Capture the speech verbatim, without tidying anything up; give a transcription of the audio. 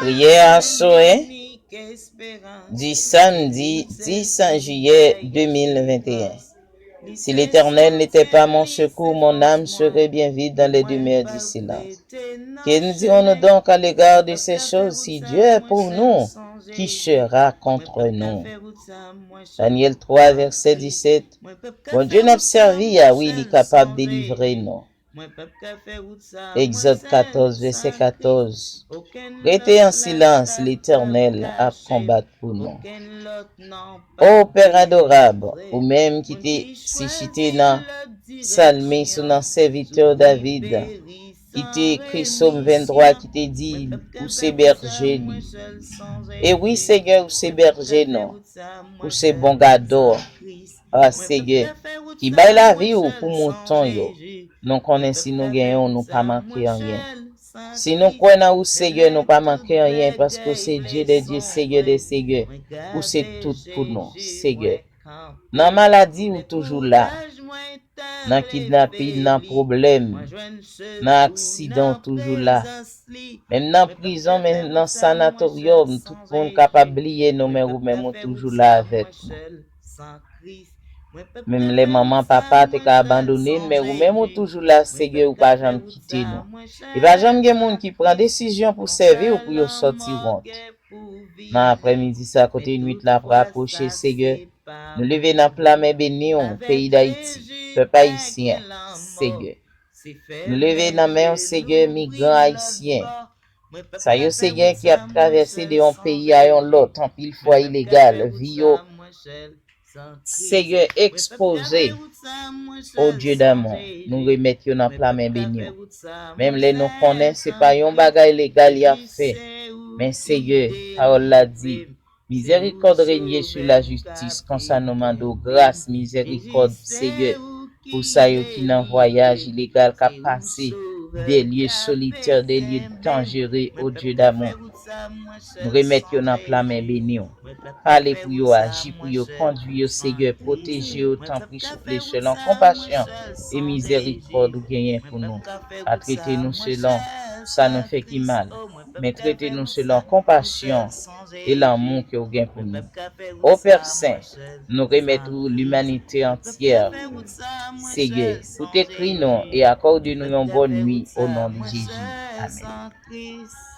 Prière à souhait du samedi dix juillet deux mille vingt et un. Si l'Éternel n'était pas mon secours, mon âme serait bien vite dans les demeures du silence. Que nous dirons-nous donc à l'égard de ces choses? Si Dieu est pour nous, qui sera contre nous? Daniel trois, verset dix-sept. Bondye n ap sèvi a, wi, li kapab delivre nou. Egzòd katòz, vèsè katòz. Rete an silans, Letènèl ap konbat pou nou. O Pè adorab, ou menm ki te sisite nan salmis ou nan sèvitè David, ki te ekri Sòm venntwa, ki te di, ou se bèje li. E wi, Senyè, ou se bèje nou. Ou se bon gadò. A Senyè, ki bay lavi ou pou mouton yo. Nou konnen si nou genyen w, nou pa manke anyen. Si nou kwè nan ou, Senyè, nou pa manke anyen, paske ou se Dye dè dye, Senyè dè senyè. Ou se tout pou nou, Senyè. Nan maladi, ou toujou la. Nan kidnapin, nan pwoblèm, nan aksidan, ou toujou la. Menm nan prizon, menm nan sanatoryòm, tout moun kapab bliye nou, men ou menm ou toujou la avèk nou. Menm lè manman, papa te ka abandone n, men ou menm ou toujou la, Senyè, ou pa janm kite nou. E pa janm gen moun ki pran desizyon pou sèvi w pou yo sòti wont. Nan aprèmidi sa, kote nwit la ap rapwoche, Senyè, nou leve nan pla men beni w, peyi Dayiti, pèp ayisyen, Senyè. Nou leve nan men w, Senyè, migran ayisyen. Sa yo, Senyè, ki ap travèse de yon peyi a yon lòt, anpil fwa ilegal, vi yo, Senyè, ekspoze. O Dye damou, nou remèt yo nan pla men beni w. Menm lè nou konnen se pa yon bagay legal y ap fè, men Senyè, pawòl la di, mizèrikòd renye sou lajistis, konsa nou mande w gras, mizèrikòd, Senyè, pou sa yo ki nan vwayaj ilegal k ap pase, de lye solitè, de lye danjere, o Dye damou. Nou remèt yo nan pla men beni w. Pale pou yo, aji pou yo, kondwi yo, Senyè, pwoteje yo, tanpri, souple, selon konpasyon e mizèrikòd ou genyen pou nou. Pa trete nou selon sa nou fè ki mal, men trete nou selon konpasyon e lanmou ke w gen pou nou. O Pè Sen, nou remèt ou limanite antyè, Senyè, ou te kri nou e akòde nou yon bòn nwi o non de Jezi. Amèn.